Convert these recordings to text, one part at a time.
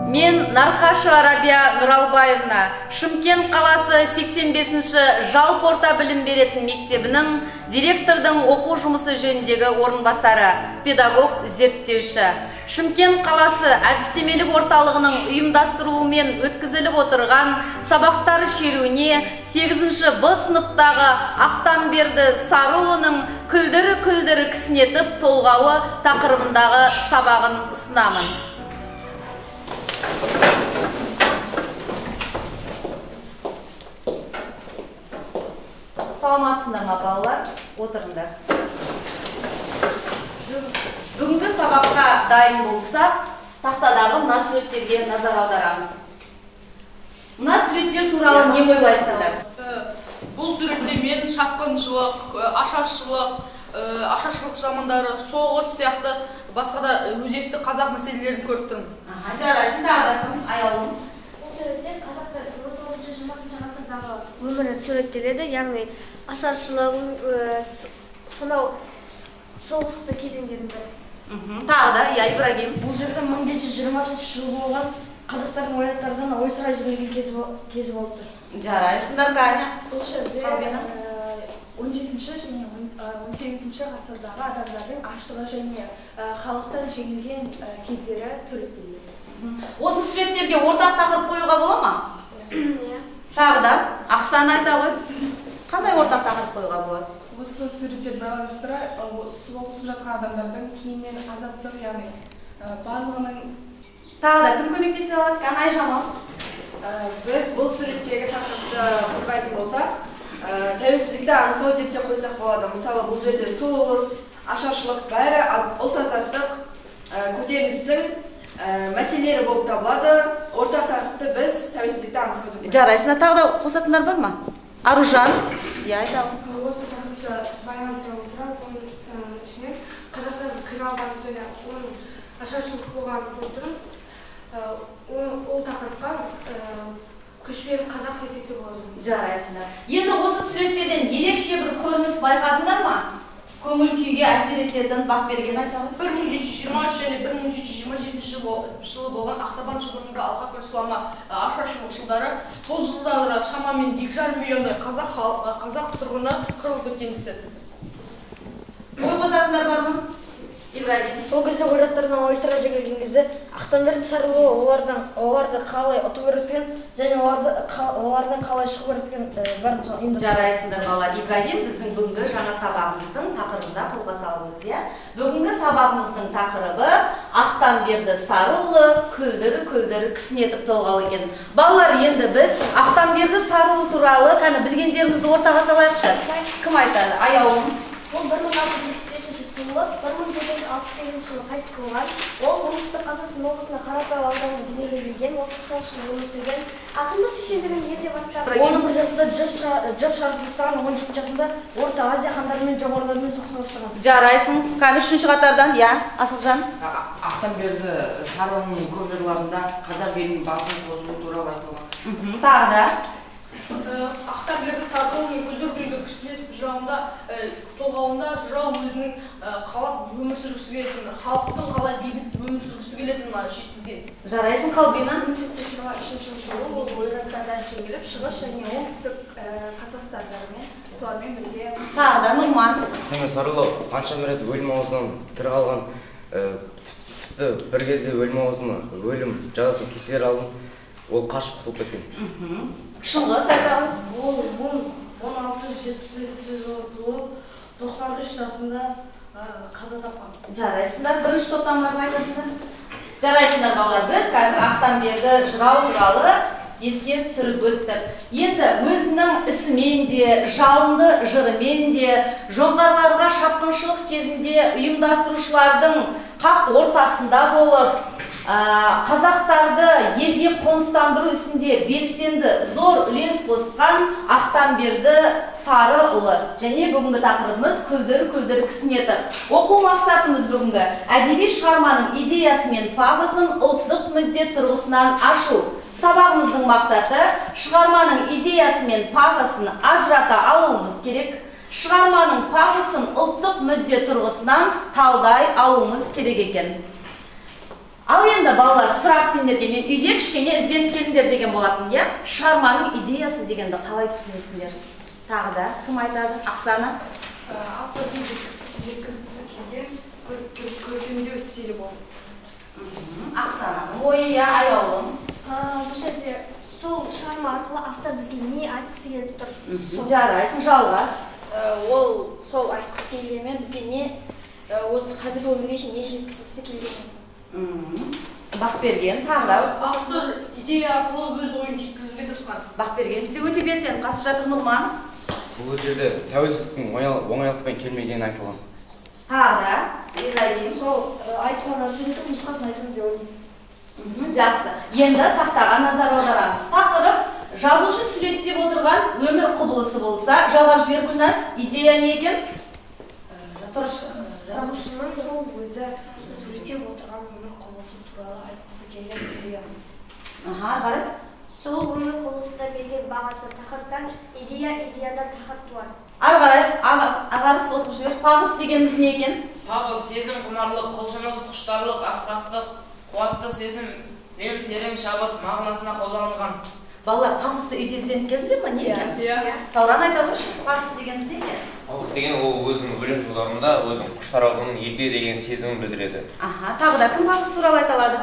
Мен Нархашева Рабия Нұралбаевна, Шымкент қаласы 85-ші жалпы орта білім беретін мектебінің директордың оқу жұмысы жөніндегі орынбасары, педагог зерттеуші. Шымкент қаласы әдістемелік орталығының ұйымдастыруымен өткізіліп отырған сабақтар шеруіне 8-ші Б сыныптағы Ақтамберді Сарыұлының күлдір-күлдір кісінетіп толғауы тақырыбындағы сабағын ұсынамын. Саламатсыңдар ма, балалар? Отырыңдар. Бүгінгі сабаққа дайын болсақ, тақтадағы мына суреттерге назар аударамыз. Мына суреттер туралы не ойлайсыңдар? Бұл суретте мен шапқыншылық, ашаршылық, ашаршылық замандары, соғыс сияқты басқа да өзекті қазақ мәселелерін көріп тұрмын. Жарайсың, тағы да кім? Аяулым. Бұл суреттер қазақтардың 19-20 ғасырдағы өмірі суреттеледі, яғни ашаршылық, сонау соғысты кезеңдердің бірі. Тағы да, иә, Ибрагим. Бұл жерде 1720 жылы болған қазақтардың ойраттардан ойсырай жөнелген кезі болып тұр. Жарайсыңдар, Кәне. Бұл жерде 17-ші және 18-ші ғасырдағы адамдардың аштығы және халықтан жеңілген кездері суреттеледі. Осы суреттерге ортақ тақырып қоюға бола ма? Иә. Тағы да, Ақсана айта ғой. Қандай ортақ тақырып қоюға болады? Осы суреттерді байланыстыра соғысып жатқан адамдардың кейіннен азаттық, яғни барлығының. Тағы да кім көмектесе алады? Кәне, Айжамал. Біз бұл суреттегі тақырыпты қозғайтын болсақ, тәуелсіздікті аңсау деп те қойсақ болады. Мысалы, бұл жерде соғыс, ашаршылық бәрі ұлт азаттық көтерілістің мәселелері болып табылады. Ортақ тақырыпты біз тәуелсіздікті аңсау деп. Жарайсыңдар, тағы да қосатындар бар ма? Аружан, иә, айта ғой. Осы тақырыпты байланыстыра отыра, оның ішінен қазақтардың қиналғанын және оның ашаршылық болғанын көріп тұрмыз. Ол тақырыпқа біз көшпелі қазақ десек те болады. Жарайсыңдар. Енді осы суреттерден ерекше бір көрініс байқадыңдар ма? Көңіл күйге әсер ететін Бақберген айта ғой. 1723 және 1727 жылы болған Ақтабан шұбырынды алқакөл сұлама ашаршылық жылдары. Бұл жылдары шамамен 2,5 миллиондай қазақ тұрғыны қырылып кеткен деседі. Ой қосатындар бар ма? Ибрагим. Сол кезде ойраттардан ойсырап жеңілген кезде Ақтамберді Сарыұлы оларды қалай ұтып үйреткен және олардан қалай шығып үйреткен бәрін ұйымдастырды. Жарайсыңдар, балалар. Ибрагим біздің бүгінгі жаңа сабағымыздың тақырыбында қолға салып өтті, иә? Бүгінгі сабағымыздың тақырыбы Ақтамберді Сарыұлы күлдір-күлдір кісінетіп толғау екен. Балалар, енді біз Ақтамберді Сарыұлы туралы кәні білгендерімізді ортаға салайықшы. Кім айтады? Аяулым. Ол 1675 туылып, 1768 жылы қайтыс болған. Ол Оңтүстік Қазақстан облысына Қаратау ауданында дүниеге келген, ол 93 жыл өмір сүрген. Ақындық шешендігін ерте бастап, 11 жасында жыр шығарып бастаған, 17 жасында Орта Азия хандарымен, жоңғарлармен соғыса бастаған. Жарайсың. Кәні үшінші қатардан, иә, Асылжан. Ақтамберді Сарыұлының көп жырларында қазақ елінің басын қосуы туралы айтылған. Тағы да. Ақтамберді Сарыұлының күлдір-күлдір кісінетіп жырауында, толғауында жырау өзінің қалап өмір сүргісі келетінін, халықтың қалай бейбіт өмір сүргісі келетінін жеткізген. Жарайсың, Қалбина. 1723 жылы ол ойраттардан жеңіліп, Шығыс және Оңтүстік Қазақстандармен солармен бірге. Тағы да Нұрман. Ақтамберді Сарыұлы қаншама рет өлім аузынан тірі қалған, тіпті бір кезде өлім аузына өлім жазасын кесер алдын ол қашып құтылып кеткен. Шыңғыс айта ғой. Ол 1677 жылы туылып, 93 жасында қаза тапқан. Жарайсыңдар, бірінші топтан барып айтыңдар. Жарайсыңдар, балалар, біз қазір Ақтамберді жырау туралы еске түсіріп өттік. Енді өзінің ісімен де, жалынды жырымен де, жоңғарларға шапқыншылық кезінде ұйымдастырушылардың қақ ортасында болып, қазақтарды елге қоныстандыру ісінде белсенді зор үлес қосқан Ақтамберді Сарыұлы. Және бүгінгі тақырыбымыз күлдір-күлдір кісінетіп. Оқу мақсатымыз бүгінгі әдеби шығарманың идеясы мен пафосын ұлттық мүдде тұрғысынан ашу. Сабағымыздың мақсаты шығарманың идеясы мен пафосын ажырата алуымыз керек. Шығарманың пафосын ұлттық мүдде тұрғысынан талдай алуымыз керек екен. Ал енді балалар, сұрақ сендерге, мен үйде кішкене ізденіп келіңдер деген болатын, иә? Шығарманың идеясы дегенді қалай түсінесіңдер? Тағы да кім айтады? Ақсана. Автордың жеткізгісі келген көркемдеу стилі болды. Ақсананың ойы, иә, Аяулым. Бұл жерде сол шығарма арқылы автор бізге не айтқысы келіп тұр? Жарайсың, Жалғас. Ол сол айтқысы келгенмен бізге не осы қазіргі өмірге шейін не жеткізгісі келген. Бақберген, тағы да. Автор идея арқылы өз ойын жеткізуге тырысқан. Бақберген, бізде өте белсенді қатысып жатыр. Нұғман. Бұл жерде тәуелсіздіктің оңайлықпен келмегені айтылған. Тағы да, Ибрагим. Сол айтылған нәрсенің нұсқасын айту деп ойлаймын. Жақсы. Енді тақтаға назар аударамыз. Тақырып жазушы суреттеп отырған өмір құбылысы болса, жалғап жібер, Гүлназ, идея не екен? Жазушының сол өзі суреттеп отырған өмір құбылысы туралы айтқысы келген идея. Аха, ары қарай. Сол өмір құбылысына берген бағасы тақырыптан идея, идеядан тақырып туады. Ары қарай, ағарыс оқып жібер. Пафос дегеніміз не екен? Пафос сезім құмарлық, құлшыныс, құштарлық, асқақтық, қуатты сезім мен терең шабыт мағынасына қолданылған. Балалар, пафосты үйде ізденіп келдіңдер ма, не екен? Иә. Тауран айта қойшы, пафос дегеніміз не екен? Пафос деген ол өзінің өлең жолдарында өзінің құштарлығын, елге деген сезімін білдіреді. Аха, тағы да кім пафос туралы айта алады?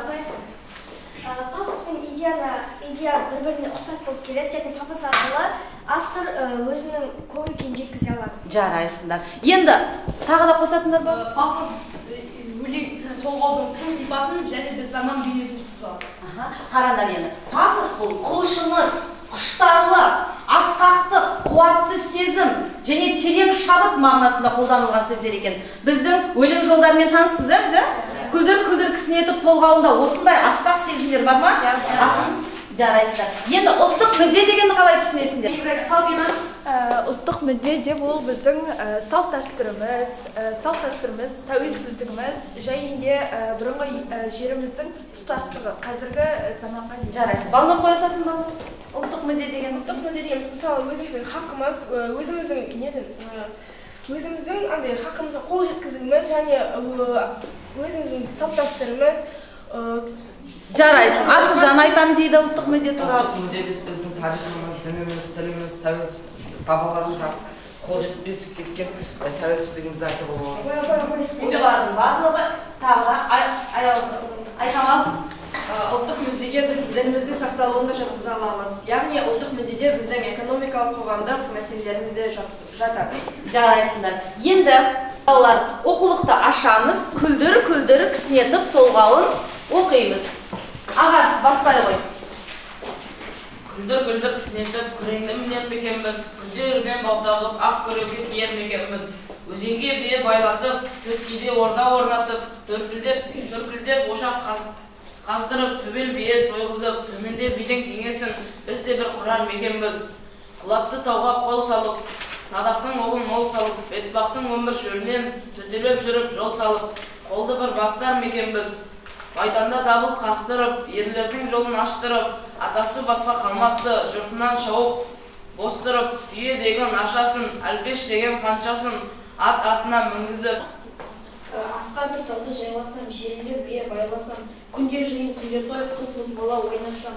Пафос пен идея бір-біріне ұқсас болып келеді, және пафос арқылы автор өзінің көңіл күйін жеткізе алады. Жарайсыңдар. Енді тағы да қосатындар бар? Пафос өлең толғаудың сын сипатын және де заман бейнесін жеткізе алады. Аха, қараңдар енді. Пафос бұл құлшыныс, құштарлық, асқақтық, қуатты сезім және терең шабыт мағынасында қолданылған сөздер екен. Біздің өлең жолдарымен таныспыз, ә, біз, ә? Күлдір-күлдір кісінетіп толғауында осындай асқақ сезімдер бар ма? Ақын, жарайсыздар. Енді ұлттық мүдде дегенді қалай түсінесіңдер? Қалбина. Ұлттық мүдде деп ол біздің салт дәстүріміз, тәуелсіздігіміз және де бұрынғы жеріміздің тұтастығы қазіргі заманға дейін. Жарайсың. Балнұр, қоя салсын ба? Ұлттық мүдде дегеніміз. Ұлттық мүдде дегеніміз, мысалы, өзіміздің хақымыз, өзіміздің өзіміздің андай хақымызға қол жеткізуіміз және өзіміздің салт дәстүріміз. Жарайсың. Асылжан айтам дейді ұлттық мүдде туралы. Ұлттық мүдде деп біздің тарихымыз, дініміз, тіліміз, тәуелсіздік, бабаларымыз қол жетпес кеткен тәуелсіздігімізді айтуға болады. Осылардың барлығы. Тағы да Айжамал. Ұлттық мүддеге біз дініміздің сақталуын да жатқыза аламыз. Яғни ұлттық мүддеде біздің экономикалық, қоғамдық мәселелеріміз де жатады. Жарайсыңдар. Енді балалар, оқулықты ашамыз, күлдір-күлдір кісінетіп толғауын оқимыз. Ағарыс, баспай ғой. Күлдір-күлдір кісінетіп, күреңді мінер ме екенбіз, күлдерінен баутағып, ақ күреңге киер ме екенбіз. Өзенге бие байлатып, төскейде орда орнатып, төркілдеп ошақ қаздырып, төбел бие сойғызып, төменде бидің кеңесін біз де бір құрар ма екенбіз. Құлапты тауға қол салып, садақтың оғын мол салып, бетбақтың өмір шөлінен төтелеп жүріп жол салып, қолды бір бастар ма екенбіз. Майданда дабыл қақтырып, ерлердің жолын аштырып, атасы басқа қалмақты жұртынан шауып бостырып, түйе деген ашасын, әлпеш деген қаншасын ат артына мінгізіп. Асқа бір тауды жайласам, желілеп бие байласам, күнде жиын, күнде той, қыз бозбала ойнасам,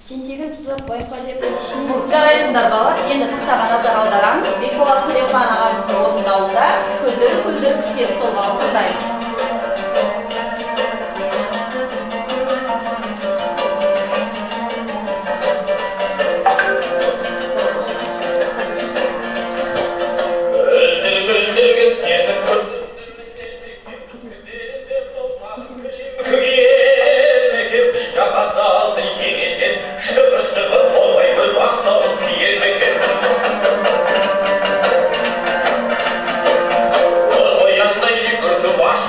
тентегін тұзап байқа деп ішінен. Жарайсыңдар, балалар. Енді тақтаға назар аударамыз. Бекболат Тілеухан ағамыздың орындауында күлдір-күлдір кісінетіп толғауын тыңдаймыз. Oyanday жүгірді баш.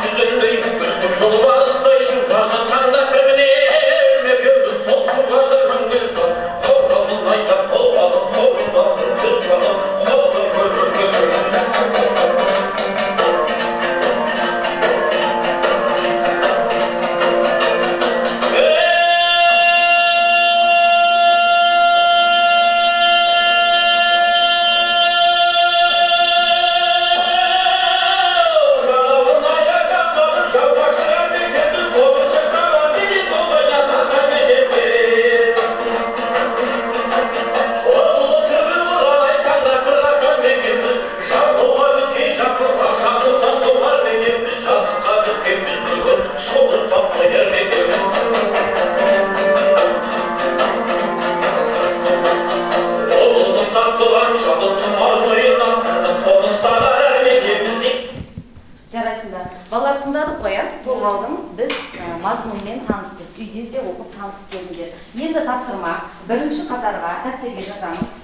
Балалар, тыңдадық қой, иә? Толғаудың біз мазмұнымен таныспыз. Үйде де оқып танысып келдіңдер. Енді тапсырма. Бірінші қатарға дәптерге жазамыз.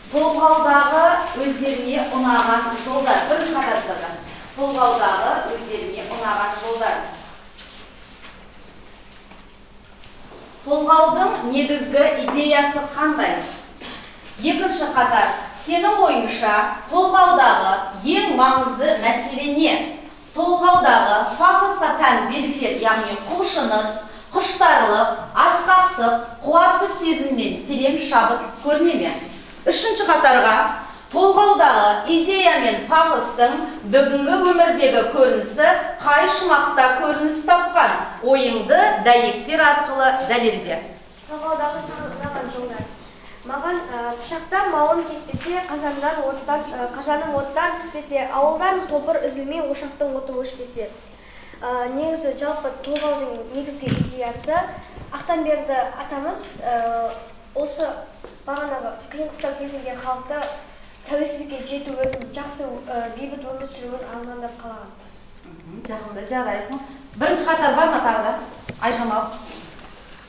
Толғаудағы өздеріне ұнаған жолдар. Бірінші қатар жазамыз. Толғаудағы өздеріне ұнаған жолдар. Толғаудың негізгі идеясы қандай? Екінші қатар. Сенің ойыңша толғаудағы ең маңызды мәселе не? Толғаудағы пафосқа тән белгілер, яғни құлшыныс, құштарлық, асқақтық, қуатты сезім мен терең шабыт көріне ме? Үшінші қатарға толғаудағы идея мен пафостың бүгінгі өмірдегі көрінісі қай шумақта көрініс тапқан? Ойыңды дәйектер арқылы дәлелде. Толғаудағы саған жолдар. Маған пышақта малым кетпесе, қазаным оттан түспесе, ауылдан тобыр үзілмей, ошақтың оты өшпесе. Негізі жалпы толғаудың негізгі идеясы Ақтанберді атамыз осы бағанағы қиын қыстау кезінде халықты тәуелсіздікке жетуін, жақсы бейбіт өмір сүруін армандап қалаған. Жақсы, жарайсың. Бірінші қатар бар ма тағы да? Айжамал.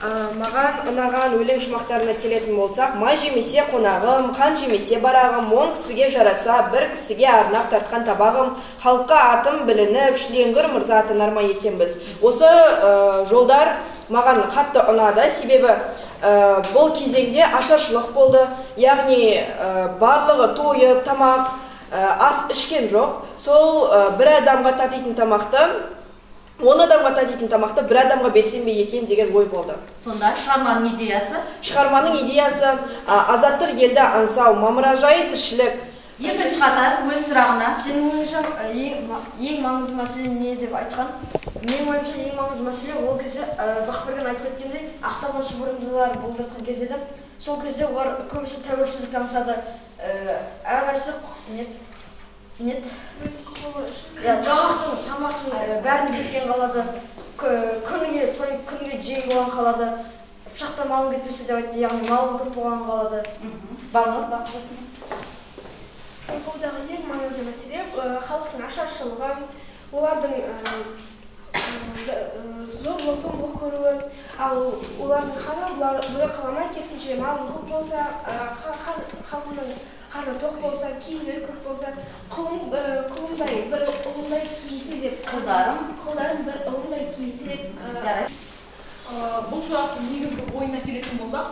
Маған ұнаған өлең шумақтарына келетін болсақ, май жемесе қонағым, қан жемесе барағым, 10 кісіге жараса, бір кісіге арнап тартқан табағым, халыққа атым білініп, Шілеңгір мырза атанар ма екенбіз. Осы жолдар маған қатты ұнады, себебі бұл кезеңде ашаршылық болды, яғни барлығы тойып, тамақ, ас ішкен жоқ. Сол бір адамға татитын тамақты, 10 адамға татитын тамақты бір адамға берсем бе екен деген ой болды. Сонда шығарманың идеясы? Шығарманың идеясы азаттық елді аңсау, мамыражай тіршілік. Екінші қатар өз сұрағына. Сенің ойыңша ең маңызды мәселе не деп айтқан? Менің ойымша ең маңызды мәселе ол кезде Бақберген айтып кеткендей ақталған шұбырындылар болып жатқан кез еді. Сол кезде олар көбісі тәуелсіздік аңсады. Әрқайсысы нет. Тамақтың бәрін берсең қалады, күнге тойып, күнге жем болған қалады, пышақта малың кетпесе деп айтты, яғни малың көп болған қалады. Балалар, бақыласын. Толғаудағы ең маңызды мәселе халықтың ашаршылығы, олардың зорлық-зомбылық көруі, ал олардың ханы бұлай қаламай, керісінше малың көп болса, халқының қарны тоқ болса, киімдері көп болса, құлымдай бір ұлымдай киінсе деп, құлдарым бір ұлымдай киінсе деп. Бұл сұрақтың негізгі ойына келетін болсақ,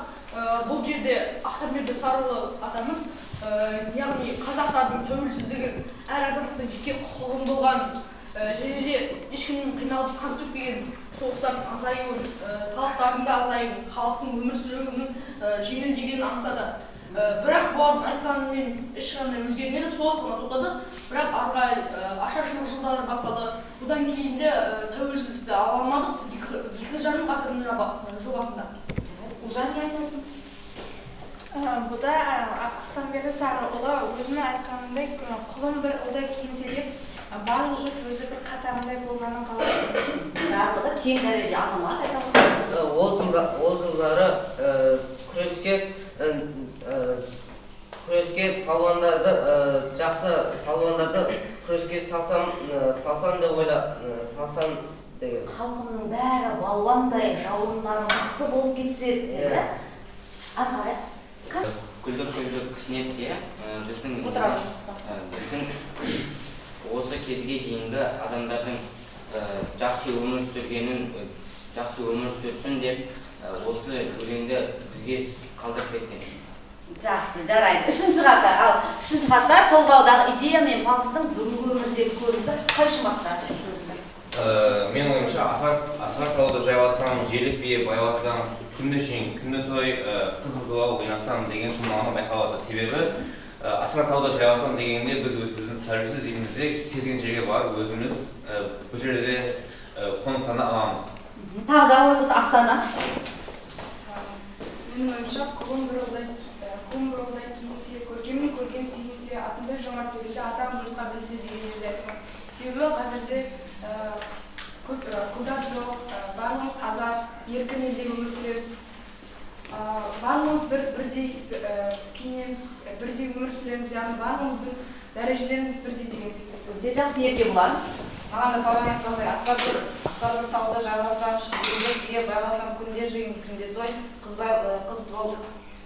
бұл жерде Ақтанберді Сарыұлы атамыз, яғни қазақтардың тәуелсіздігін, әр азаматтың жеке құқығын болған, және де ешкімнің қиналып қан төкпеген соғыстардың азаюын, салықтардың да азаюын, халықтың өмір сүруінің жеңілдегенін аңсады. Бірақ бұлардың айтқанымен ешқандай өзгермеді, соғыс қана тоқтады, бірақ ары қарай ашаршылық жылдары басталды. Бұдан кейін де тәуелсіздікті ала алмадық 2,5 ғасырдың жобасында. Ұлжан, не айтасың? Бұда Ақтанберді Сарыұлы өзінің айтқанындай құлым бір ұлдай киінсе деп, барлық жұрт өзі бір қатарындай болғанын қалайды. Барлығы тең дәреже азамат айтамыз. Ол жылдары күреске палуандарды, жақсы палуандарды күреске салсам деп ойла, салсам деген. Халқымның бәрі балуандай, жауырындары мықты болып кетсе деді. Ары қарай. Күлдір-күлдір кісінеп те біздің осы кезге дейінгі адамдардың жақсы өмір сүргенін, жақсы өмір сүрсін деп осы өлеңді бізге қалдырып кеткен. Жақсы, жарайды. Үшінші қатар. Ал, үшінші қатар толғаудағы идея мен пафостың бүгінгі өмірдегі көрінісі қай шумақта? Менің ойымша, асқар тауда жайласам, желік бие байласам, күнді жең, күнді той, қыз бұзауы ойнасам деген шумағына байқалады. Себебі асқар тауда жайласам дегенде біз өзіміздің тәуелсіз елімізде кез келген жерге барып өзіміз бұл жерде қоныстана аламыз. Тағы да ой болса, Ақсана. Менің ойымша, құлым бір ұлдай киінсе, көркемін көрген сүйінсе, атымдай жомарт секілді атам жұртқа білінсе деген жерде айтылған. Себебі қазірде көп құлдар жоқ, барлығымыз азат, еркін елде өмір сүреміз. Барлығымыз бірдей киінеміз, бірдей өмір сүреміз, яғни барлығымыздың дәрежелеріміз бірдей деген секілді. Өте жақсы, Еркебұлан. Маған да Тауран айтқандай, асқар бір тауда жайласам, желік бие байласам, күнде жиын, күнде той, қыз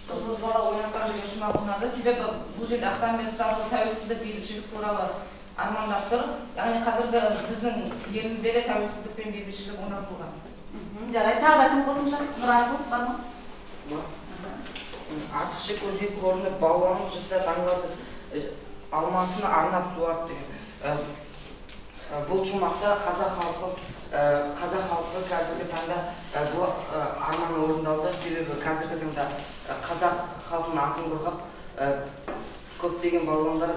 бозбала ойнасам деген шумақ ұнады. Себебі бұл жерде Ақтамберді Сарыұлы тәуелсіздік, бейбітшілік туралы армандап тұр. Яғни қазіргі біздің елімізде де тәуелсіздік пен бейбітшілік орнатылған. Жарайды, тағы да кім қосымша? Нұрасыл бар ма? Артықшы көзге көрініп, балуанын жасап аңдатып, алмасын арнап суарып деген. Бұл шумақта қазақ халқы қазіргі таңда бұл арман орындалды. Себебі қазіргі таңда қазақ халқының атын қорғап, көптеген балуандар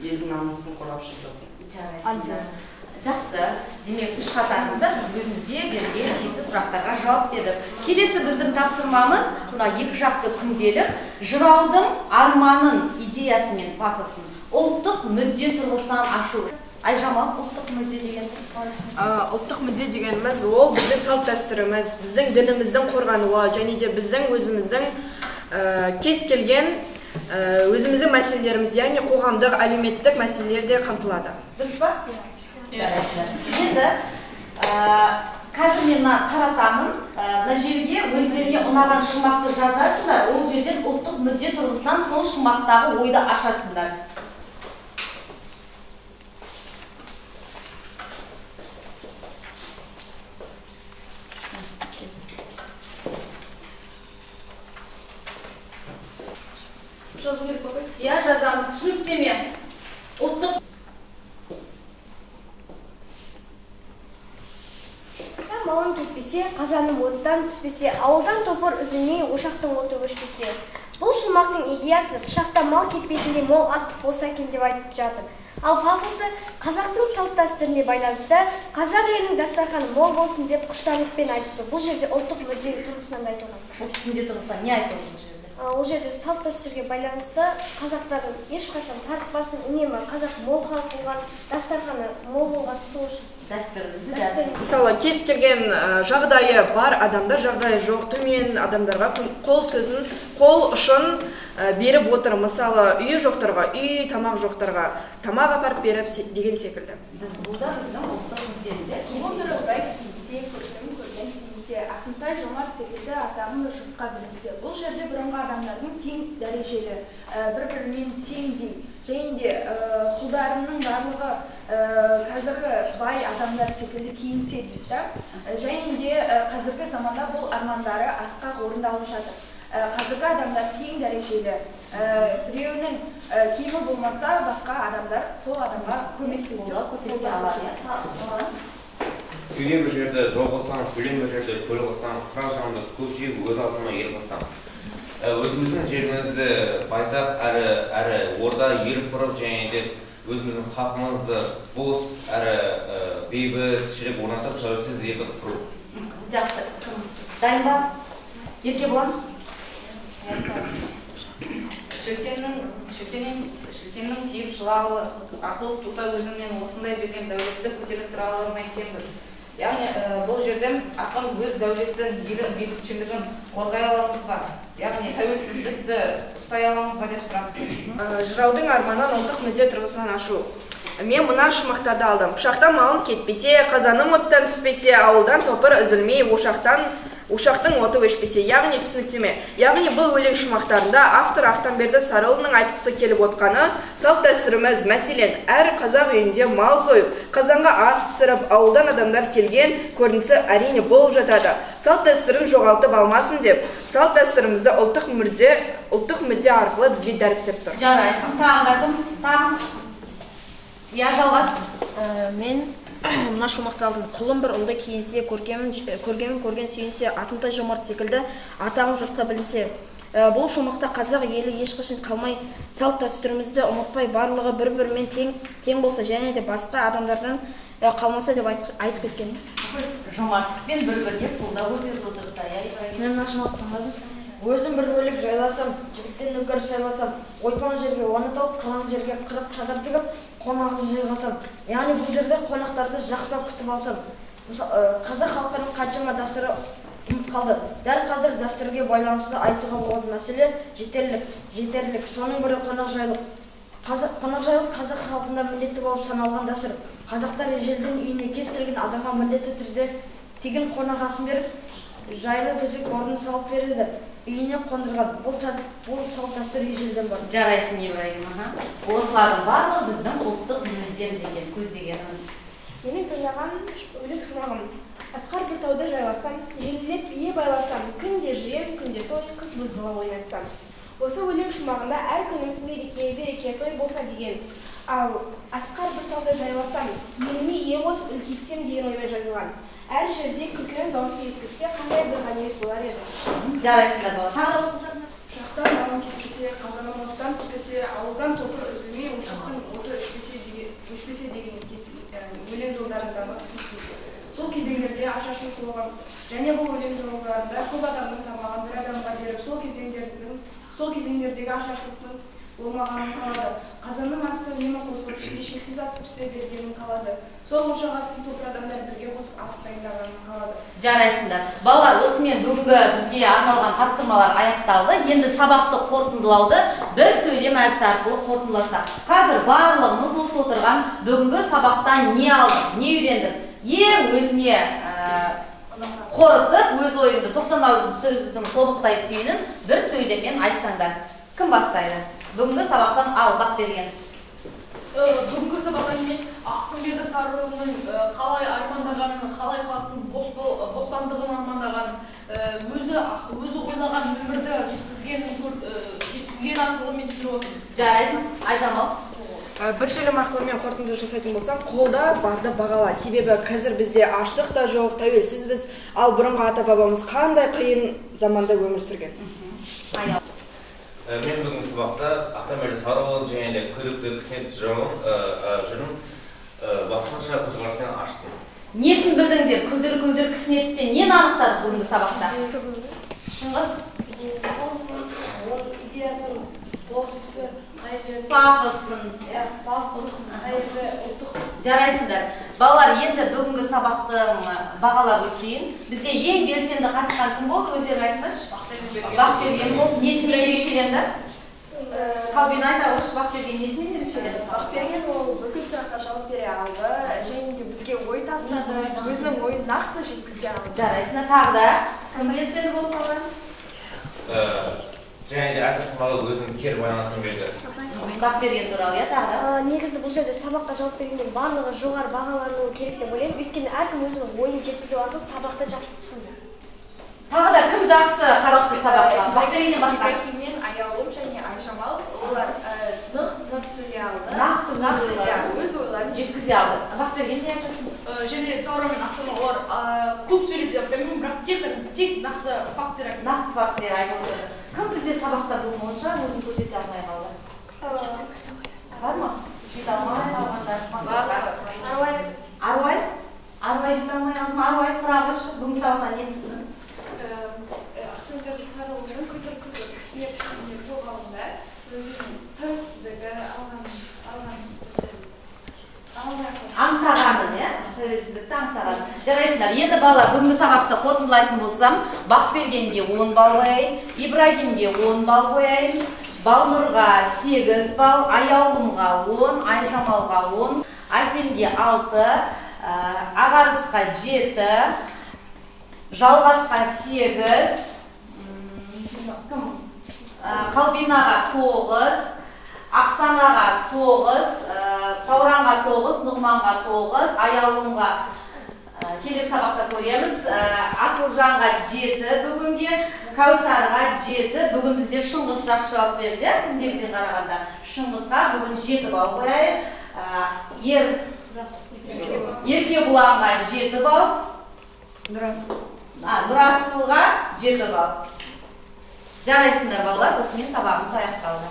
елдің намысын қорғап шығып жатыр. Жақсы. Демек, үш қатарымызда біз өзімізге берілген тиісті сұрақтарға жауап бердік. Келесі біздің тапсырмамыз мына екі жақты күнделік жыраудың арманын, идеясы мен пафосын ұлттық мүдде тұрғысынан ашу. Айжамал, ұлттық мүдде деген? Ұлттық мүдде дегеніміз ол біздің салт дәстүріміз, біздің дініміздің қорғануы және де біздің өзіміздің кез келген өзіміздің мәселелеріміз, яғни қоғамдық, әлеуметтік мәселелер де қамтылады. Дұрыс па? Енді қазір мен мына таратамын. Мына жерге өздеріңе ұнаған шумақты жазасыздар, ол жерден ұлттық мүдде тұрғысынан сол шумақтағы ойды ашасыздар. Жазу керек пе? Иә, жазамыз. Түсініктеме. Ұлттық малым кетпесе, қазаным оттан түспесе, ауылдан топыр үзілмей, ошақтың оты өшпесе. Бұл шумақтың идеясы пышақта мал кетпейтіндей мол астық болса екен деп айтып жатыр. Ал пафосы қазақтың салт дәстүріне байланысты қазақ елінің дастарханы мол болсын деп құштарлықпен айтыпты. Бұл жерде ұлттық мүдде тұрғысынан айтылған. Ұлттық мүдде тұрғысынан не айтылды бұл жерде? Ол жерде салт дәстүрге байланысты қазақтардың ешқашан тартпасын, үнемі қазақ мол халық болған, дастарханы мол болған, сол үшін. Мысалы, кез келген жағдайы бар адамдар, жағдайы жоқ төмен адамдарға қол сөзін, қол ұшын беріп отыр. Мысалы, үйі жоқтарға үй, тамақ жоқтарға тамақ апарып беріп деген секілді. Бұл да біздің ұлттық мүддеміз. Ақынтай Жомарт секілді атағын жұртқа білінсе. Бұл жерде бұрынғы адамдардың тең дәрежелі, бір-бірімен теңдей, және де құлдарының барлығы қазіргі бай адамдар секілді киінсе дейді. Және де қазіргі заманда бұл армандары асқақ орындалып жатыр. Қазіргі адамдар тең дәрежелі, біреуінің киімі болмаса, басқа адамдар сол адамға көмектесіп қолдай алады. Күйген бір жерді жол қылсаң, көлем бір жерді көл қылсаң, қыран жағыңды көп жеп, өз алдыңа ел қылсаң. Өзіміздің жерімізді байтақ әрі орда ел құрып, және де өзіміздің халқымызды бос әрі бейбітшілік орнатып, тәуелсіз елді құру. Жақсы. Дайын ба? Еркебұлан? Шілтеннің тиіп жылауы ақыл туса өзімнен осындай берген дәулетті көтеріп тұра алар ма екенбіз? Яғни бұл жерден ақын өз дәулетін, елін, бейбітшілігін қорғай аламыз ба? Яғни тәуелсіздікті ұстай аламыз ба деп сұрақ. Жыраудың арманын ұлттық мүдде тұрғысынан ашу. Мен мына шумақтарды алдым. Пышақтан малым кетпесе, қазаным оттан түспесе, ауылдан топыр үзілмей, ошақтың оты өшпесе, яғни түсініктеме. Яғни бұл өлең шумақтарында автор Ақтамберді Сарыұлының айтқысы келіп отқаны салт дәстүріміз, мәселен, әр қазақ үйінде мал сойып, қазанға ас пісіріп, ауылдан адамдар келген көрінісі әрине болып жатады. Салт дәстүрін жоғалтып алмасын деп, салт дәстүрімізді ұлттық мүдде арқылы бізге дәріптеп тұр. Жарайсың, тағы да кім? Тағы? Иә, Жалғас. Мен мына шумақты алдым. Құлым бір ұлды киінсе, көргенін көрген сүйінсе, Атымтай Жомарт секілді атағым жұртқа білінсе. Бұл шумақта қазақ елі ешқашан қалмай, салт дәстүрімізді ұмытпай, барлығы бір-бірімен тең болса, және де басқа адамдардан қалмаса деп айтып кеткен. Жомарттықпен бір-біріне қолдау көрсетіп отырса, иә, Ибрагим? Мен мына шумақты таңдадым. Өзім бір бөлек жайласам, жігіттен нөкер сайласам, ойпаң жерге орны тауып, қыран жерге қырып шатыр тігіп, қонағымды жайғасам. Яғни бұл жерде қонақтарды жақсылап күтіп алсам. Қазақ халқының қаншама дәстүрі ұмыт қалды. Дәл қазір дәстүрге байланысты айтуға болатын мәселе жетерлік. Соның бірі қонақжайлық. Қонақжайлық қазақ халқында міндетті болып саналған дәстүр. Қазақтар ежелден үйіне кез келген адамға міндетті түрде тегін қонақ асын беріп, жайлы төсек орнын салып береді. Үйіне қондырған. Бұл салт дәстүр ежелден бар. Жарайсың, Ибраһим. Осылардың барлығы біздің ұлттық мүддеміз екен, көздегеніміз. Менің тыңдаған өлең шумағым. Асқар бір тауда жайласам, желілеп бие байласам, күнде жиын, күнде той, қыз бозбала ойнатсам. Осы өлең шумағында әр күніміз мереке, береке, той болса деген. Ал асқар бір тауда жайласам, еліме ие қосып үлкейтсем деген оймен жазылған. Әр жерде күлкінің дауысы естілсе, қандай бір ғанибет болар еді. Жарайсыңдар, балалар. Пышақтан дауын кетпесе, қазаным оттан түспесе, ауылдан топыр үзілмей, ошақтың оты өшпесе деген өлең жолдарындағы түсініктейді. Сол кезеңдерде ашаршылық болған және бұл өлең жолдарында көп адамның тамағын бір адамға беріп, сол кезеңдердегі ашаршылықтың болмағанын қалады. Қазанның асты үнемі қосылып, ішінде шексіз ас пісе бергенін қалады. Сол ошақ астын топыр адамдар бірге қосып ас дайындағанын қалады. Жарайсыңдар. Балалар, осымен бүгінгі бізге арналған тапсырмалар аяқталды. Енді сабақты қорытындылауды бір сөйлем әдісі арқылы қорытындыласақ. Қазір барлығымыз осы отырған бүгінгі сабақтан не алдық, не үйрендік? Ең өзіне қорытып, өз ойыңды 90 ауыз сөздің тобықтай түйінін бір сөйлеммен айтсаңдар. Кім бастайды? Бүгінгі сабақтан ал, Бақберген. Бүгінгі сабақтан мен Ақтамберді Сарыұлының қалай армандағанын, қалай халықтың бостандығын армандағанын, өзі ойлаған өмірді жеткізген арқылы мен түсініп отырмын. Жарайсың, Айжамал. Бір сөйлем арқылы мен қорытынды жасайтын болсам, қолда барды бағала. Себебі қазір бізде аштық та жоқ, тәуелсізбіз, ал бұрынғы ата-бабамыз қандай қиын заманда өмір сүрген. Мен бүгінгі сабақта Ақтамберді Сарыұлы және де күдікті кісінет жырын басқаша көзқараспен аштым. Несін білдіңдер? Күдір-күдір кісінетіптен нені анықтадық бүгінгі сабақта? Шыңғыс? Оның идеясын, творчествосы, пафосын, Жарайсыңдар. Балалар, енді бүгінгі сабақтың бағалап өтейін. Бізде ең белсенді қатысқан кім болды? Өздерің айтыңдаршы. Бақберген болды. Несімен ерекшеленді? Қалбина айта қойшы, Бақберген несімен ерекшеленді? Бақберген ол бүкіл сұраққа жауап бере алды, және де бізге ой тастады, өзінің ойын нақты жеткізе алды. Жарайсыңдар. Тағы да кім белсенді болып қалған? Және де әр тапсырмаға өзінің кері байланысын берді. Бақберген туралы, иә, тағы да? Негізі бұл жерде сабаққа жауап бергенде барлығы жоғары бағалануы керек деп ойлаймын. Өйткені әркім өзінің ойын жеткізу арқылы сабақты жақсы түсінді. Тағы да кім жақсы қатысты сабаққа? Бақбергеннен басқа. Ибраһим мен Аяулым және Айжамал, олар нық сөйлей алды. Нақты өз ойларын жеткізе алды. Бақберген не айтасың? Және Таура мен Ақтана олар көп сөйледі деп білмеймін, бірақ тек нақты фактілер айтты. Нақты фактілер айтып отырды. Кім бізде сабақта бүгін онша өзін көрсете алмай қалды? Бар ма? Жете алмай қалғандар? Аруай. Аруай? Аруай жете алмай қалды ма? Аруай, тұра қойшы, бүгінгі сабақтан не түсіндің? Ақтамберді Сарыұлының күдір-күдір кісінеп толғауында өзінің тәуелсіздігі алған аңсағанын, иә? Тәуелсіздікті аңсағанын. Жарайсыңдар. Енді балалар, бүгінгі сабақты қорытындылайтын болсам, Бақбергенге 10 балл қояйын, Ибрагимге 10 балл қояйын, Балнұрға 8 балл, Аяулымға 10, Айжамалға 10, Әсемге 6, Ағарысқа 7, Жалғасқа 8, Қалбинаға 9, Ақсанаға 9, Тауранға 9, Нұғманға 9, Аяулымға келесі сабақта көреміз, Асылжанға 7 бүгінге, Кәусарға 7. Бүгін бізде Шыңғыс жақсы жауап берді, күндегіден қарағанда. Шыңғысқа бүгін 7 балл қояйық. Еркебұланға 7 балл. Нұрасылға 7 балл. Жарайсыңдар, балалар, осымен сабағымыз аяқталды.